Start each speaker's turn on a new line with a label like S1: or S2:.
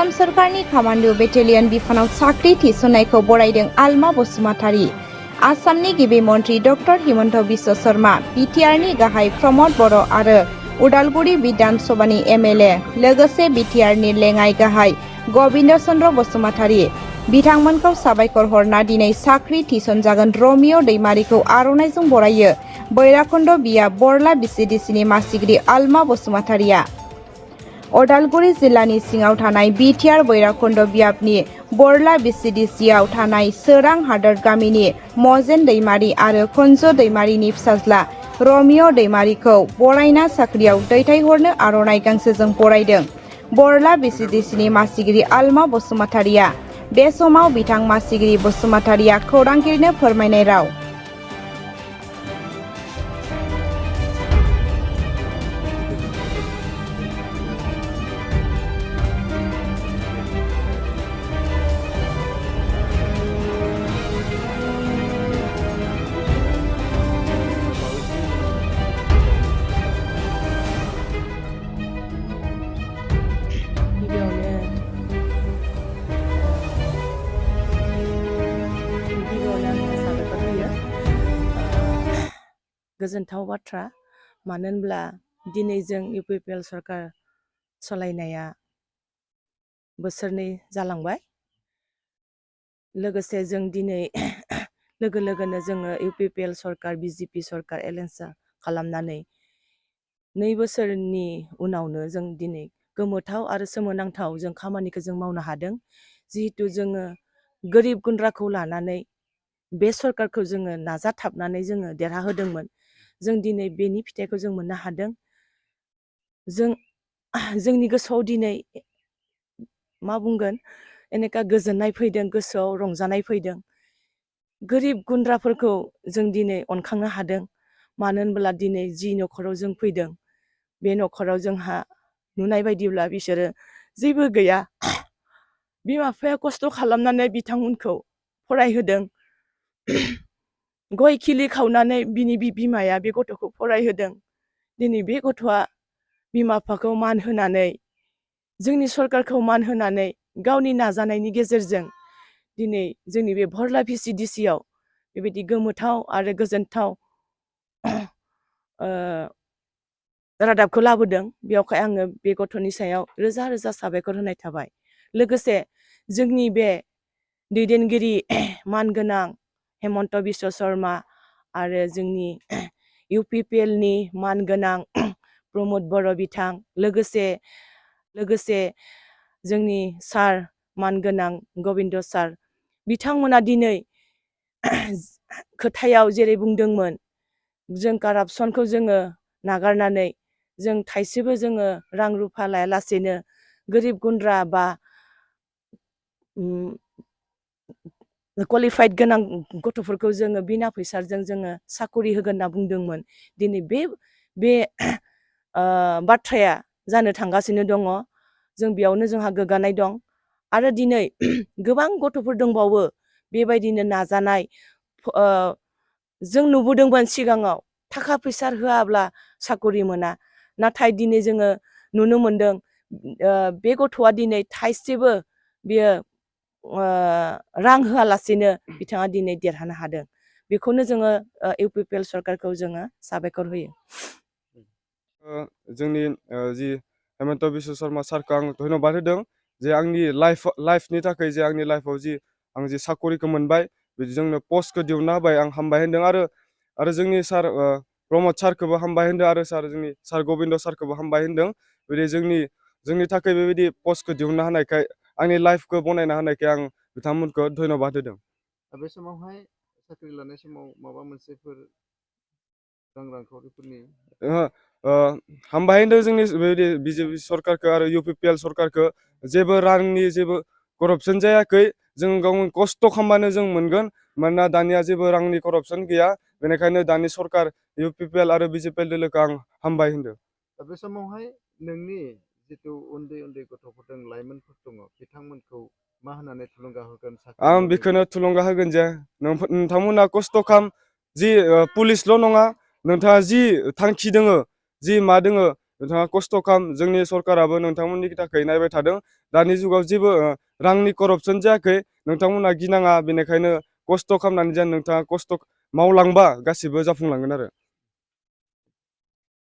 S1: आसाम सरकारनि कामान्डु बेटेलियन बिफानाव साख्रि थिसननायखौ बरायदों आलमा बसुमतारी। आसामनि गिबि मन्त्रि डक्टर हिमन्त बिश्व शर्मा, बिटिआरनि गाहाय प्रमद बर' आरो उदालगुरि बिधान सभानि एमएलए, लोगोसे बिटिआरनि लेङाइ गाहाय गबिन्द चन्द्र बसुमतारी बिथांमोनखौ साबायखर हरना दिनै साख्रि थिसनजागोन रमिय' दैमारिखौ आर'नाइजों बरायो बैराखन्द बियाब बरला बिसिडिसिनि मासिगिरि आलमा बसुमतारिया। उदालगुरि जिल्लानि सिङाव थानाय बिटिआर बैराखन्द बियाबनि बरला बिसिडिसिआव थानाय सोरां हादोर गामिनि मजेन दैमारि आरो कुन्ज दैमारिनि फिसाज्ला रमिय' दैमारिखौ बरायना साख्रियाव दैथायहरनो आर'नाइ गांसेजों बरायदों बरला बिसिडिसिनि मासिगिरि आलमा बसुमतारिया। बे समाव बिथां मासिगिरि बसुमतारिया खौरांगिरिनो फोरमायनाय राव।
S2: गोजोनथाव बाथ्रा, मानो होनब्ला दिनै जों इउपिपिएल सरकार सालायनाया बोसोरनै जालांबाय। लोगोसे जों दिनै लोगो लोगोनो जोङो इउपिपिएल सरकार बिजेपि सरकार एलायन्स खालामनानै 2 बोसोरनि उनावनो जों दिनै गोमोथाव आरो सोमोनांथाव जों खामानिखौ जों मावनो हादों। जिहेतु जोङो गोरिब गुन्द्राखौ लानानै बे सरकारखौ जोङो नाजाथाबनानै जोङो देरहाहोदोंमोन। जों दिनै बेनि फिथाइखौ जों मोननो हादों। जोंनि गोसोआव दिनै मा बुंगोन, एनेका गोजोननाय फैदों, गोसोआव रंजानाय फैदों। गोरिब गुन्द्राफोरखौ जों दिनै अनखांनो हादों। मानो होनब्ला दिनै जि न'खराव जों फैदों, बे न'खराव जोंहा नुनाय बायदिब्ला बिसोरो जेबो गैया। बिमा बिफाया खस्थ' खालामनानै बिथांमोनखौ फरायहोदों। गय खिलि खावनानै बिनि बिमाया बे गथ'खौ फरायहोदों। दिनै बे गथ'आ बिमा बिफाखौ मान होनानै, जोंनि सरकारखौ मान होनानै, गावनि नाजानायनि गेजेरजों दिनै जोंनि बे बरला भिसिडिसिआव बेबायदि गोमोथाव आरो गोजोनथाव रादाबखौ लाबोदों। बेयावखाय आङो बे गथ'नि सायाव रोजा रोजा साबायखर होनाय थाबाय। लोगोसे जोंनि बे दैदेनगिरि मानगोनां हेमन्त बिश्व शर्मा आरो जोंनि इउपिपिएलनि मानगोनां प्रमद बर' बिथां, लोगोसे जोंनि सार मानगोनां गबिन्द सार, बिथांमोना दिनै खोथायाव जेरै बुंदोंमोन, जों कारापसनखौ जोङो नागारनानै जों थाइसेबो जोङो रां रुफा लायालासेनो गोरिब गुन्द्रा बा क्वालिफाइड गोनां गथ'फोरखौ जोङो बिना फैसाजों जोङो साकरि होगोन होनना बुंदोंमोन। दिनै बे बाथ्राया जानो थांगासिनो दङ। जों बेयावनो जोंहा गोग्गानाय दं। आरो दिनै गोबां गथ'फोर दंबावो बेबायदिनो नाजानाय। जों नुबोदोंमोन सिगाङाव थाखा फैसा होआब्ला साकरि मोना। नाथाय दिनै जोङो नुनो मोनदों बे गथ'आ दिनै थाइसेबो बियो रां होआलासेनो बिथाङा दिनै देरहानो हादों। बेखौनो जोङो इउपिपिएल सरकारखौ जोङो साबायखर होयो।
S3: जोंनि जि हेमन्त बिश्व शर्मा सारखौ आं धन्यबाद होदों जे आंनि लाइफनि थाखाय जे आंनि लाइफआव जि आं जि साकरिखौ मोनबाय, जोंनो पस्टखौ दिहुनना होबाय, आं हामबाय होनदों। आरो जोंनि सार प्रमद सारखौबो हामबाय होनदों आरो जोंनि सार गबिन्द सारखौबो हामबाय होनदों। बिदि जोंनि थाखाय बेबायदि पस्टखौ दिहुनना होनायखाय, आंनि लाइफखौ बनायना होनायखाय आं बिथांमोनखौ धन्यबाद होदों।
S4: बे समावहाय साख्रि लानाय समाव माबा मोनसेफोर रांखावरिफोरनि
S3: हामबाय होनदों जोंनि बेबायदि बिजेपि सरकारखौ आरो इउपिपिएल सरकारखौ। जेबो रांनि जेबो करपसन जायाखै। जों गावनि खस्थ' खालामबानो जों मोनगोन। मानोना दानिया जेबो रांनि करपसन गैया। बेनिखायनो दानि सरकार इउपिपिएल आरो बिजेपि लोगोखौ आं हामबाय होनदों।
S4: बे समावहाय नोंनि जिथु उन्दै उन्दै गथ'फोर दं, लाइमोनफोर दङ, बिथांमोनखौ मा होननानै थुलुंगा होगोन?
S3: आं बेखौनो थुलुंगा होगोन जे नोंथांमोना खस्थ' खालाम। जि पुलिसल' नङा, नोंथाङा जि थांखि दोङो, जि मा दोङो, नोंथाङा खस्थ' खालाम जोंनि सरकाराबो नोंथांमोननि थाखाय नायबाय थादों दानि जुगाव जेबो रांनि करपसन जायाखै नोंथांमोना गिनाङा बेनिखायनो खस्थ' खालामनानै जेन नोंथाङा खस्थ' मावलांबा गासिबो जाफुंलांगोन आरो